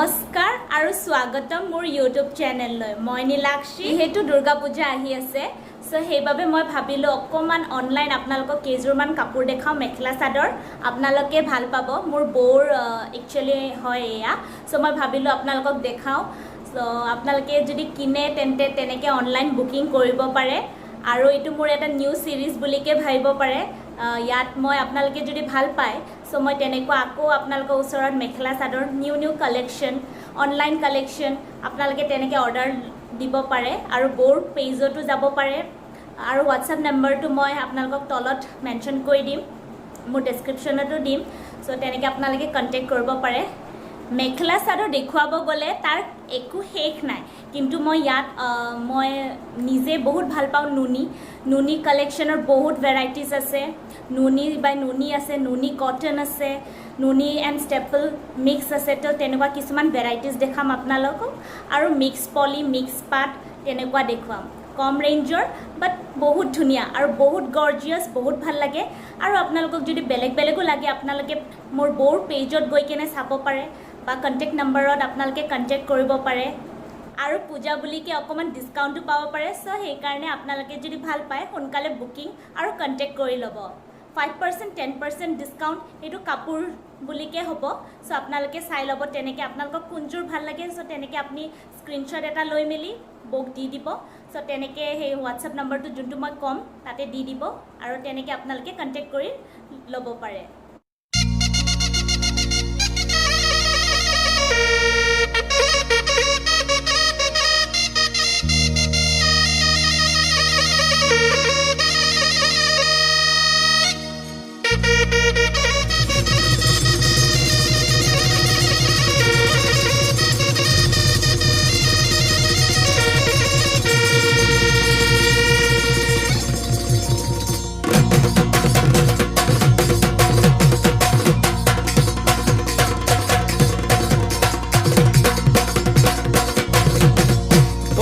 নমস্কাৰ আৰু স্বাগতম মোৰ ইউটিউব চেনেললৈ। মই নীলাক্ষী। যিহেতু দুৰ্গা পূজা আহি আছে, চ' সেইবাবে মই ভাবিলোঁ অকণমান অনলাইন আপোনালোকক কেইযোৰমান কাপোৰ দেখাওঁ, মেখেলা চাদৰ। আপোনালোকে ভাল পাব। মোৰ বৌৰ একচুৱেলি হয় এয়া। চ' মই ভাবিলোঁ আপোনালোকক দেখাওঁ। চ' আপোনালোকে যদি কিনে তেন্তে তেনেকৈ অনলাইন বুকিং কৰিব পাৰে আৰু এইটো মোৰ এটা নিউ ছিৰিজ বুলিকে ভাবিব পাৰে। ইয়াত মই আপোনালোকে যদি ভাল পায়, চ' মই তেনেকুৱা আকৌ আপোনালোকৰ ওচৰত mekhela chador new new collection, online collection আপোনালোকে তেনেকৈ অৰ্ডাৰ দিব পাৰে আৰু বৌৰ পেজতো যাব পাৰে আৰু হোৱাটছআপ নাম্বাৰটো মই আপোনালোকক তলত মেনশ্যন কৰি দিম, মোৰ ডেছক্ৰিপশ্যনতো দিম। চ' তেনেকৈ আপোনালোকে কণ্টেক্ট কৰিব পাৰে। মেখেলা চাদৰ দেখুৱাব গ'লে তাৰ একো শেষ নাই, কিন্তু মই ইয়াত মই নিজে বহুত ভাল পাওঁ নুনি। নুনি কালেকশ্যনৰ বহুত ভেৰাইটিজ আছে। নুনি বাই নুনি আছে, নুনি কটন আছে, নুনি এণ্ড ষ্টেপল মিক্স আছে। তো তেনেকুৱা কিছুমান ভেৰাইটিজ দেখাম আপোনালোকক আৰু মিক্স পলি, মিক্স পাট তেনেকুৱা দেখুৱাম, কম ৰেঞ্জৰ বাট বহুত ধুনীয়া আৰু বহুত গৰ্জিয়াছ, বহুত ভাল লাগে। আৰু আপোনালোকক যদি বেলেগ বেলেগো লাগে, আপোনালোকে মোৰ বৌৰ পেজত গৈ কেনে চাব পাৰে বা কণ্টেক্ট নাম্বাৰত আপোনালোকে কণ্টেক্ট কৰিব পাৰে আৰু পূজা বুলিকে অকণমান ডিছকাউণ্টো পাব পাৰে। চ' সেইকাৰণে আপোনালোকে যদি ভাল পায়, সোনকালে বুকিং আৰু কণ্টেক্ট কৰি ল'ব। 5%, 10% ডিছকাউণ্ট সেইটো কাপোৰ বুলিকে হ'ব। চ' আপোনালোকে চাই ল'ব তেনেকৈ আপোনালোকক কোনযোৰ ভাল লাগে। চ' তেনেকৈ আপুনি স্ক্ৰীনশ্বট এটা লৈ মেলি বৌক দি দিব। চ' তেনেকৈ সেই হোৱাটছআপ নাম্বাৰটো যোনটো মই ক'ম, তাতে দি দিব আৰু তেনেকৈ আপোনালোকে কণ্টেক্ট কৰি ল'ব পাৰে।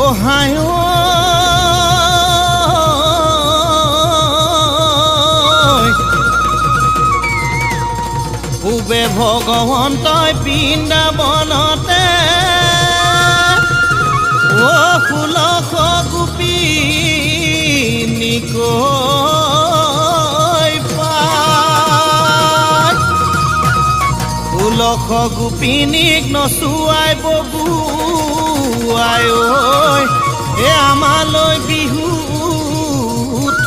অ হাই ঐ, পূবে ভগৱন্তই বৃন্দাবনতে অ 16 গোপিনী কৈ পায়, 16 গোপিনীক নচুৱাই বগুৱাই ঐ, এ আমালৈ বিহু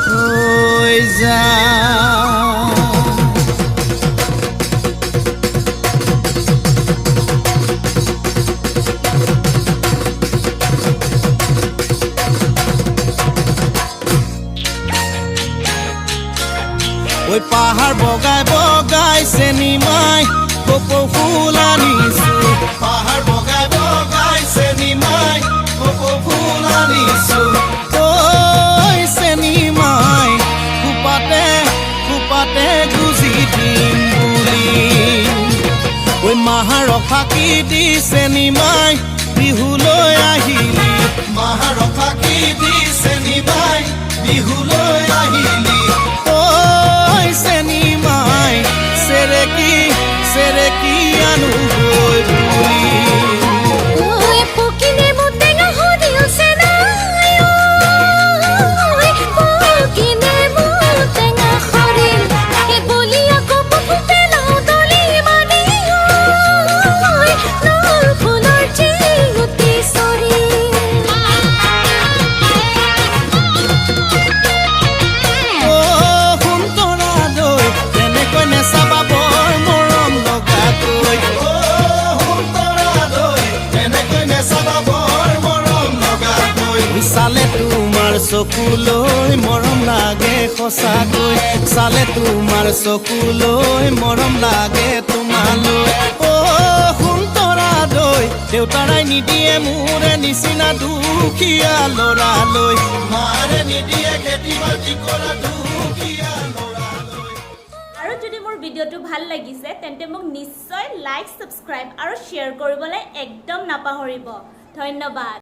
থৈ যায়। ঐ পাহাৰ বগাই বগাই চেনিমাই কপৌ ফুল আনিছো, পাহাৰ বগাই বগাই চেনিমাই কপৌ ফুল আনিছো। ঐ চেনিমাই খোপাতে খোপাতে গুজি দিম বুলি। ঐ মাহাৰক ফাঁকি দি চেনিমাই বিহুলৈ আহিলি, মাহাৰক ফাঁকি দি চেনিমাই বিহুলৈ আহিলি। ঐ চেনিমাই চেৰেকি চেৰেকি আনো গৈ বুলি। ঐ পকি নেমু টেঙা সৰিল চেনাই, ঐ পকি নেমু টেঙা সৰিল, এই বলিয়া কপৌ পেলাওঁ দলি মাৰি, ঐ নল ফুলৰ জেউতি চৰিল। অ সোণতৰা দৈ, তেনেকৈ নেচাবা বৰ মৰম লগাকৈ। অ সোণতৰা দৈ, তেনেকৈ নেচাবা বৰ মৰম লগাকৈ। চালে তোমাৰ চকুলৈ মৰম লাগে সঁচাকৈ, চালে তোমাৰ চকুলৈ মৰম লাগে তোমালৈ। অ সোণতৰা দৈ, দেউতাৰাই নিদিয়ে মোৰে নিচিনা দুখীয়া ল'ৰালৈ, মাৰে নিদিয়ে খেতি বাতি কৰা দুখীয়া ল'ৰালৈ। আৰু যদি মোৰ ভিডিঅ'টো ভাল লাগিছে, তেন্তে মোক নিশ্চয় লাইক, ছাবস্ক্ৰাইব আৰু শ্বেয়াৰ কৰিবলৈ একদম নাপাহৰিব। ধন্যবাদ।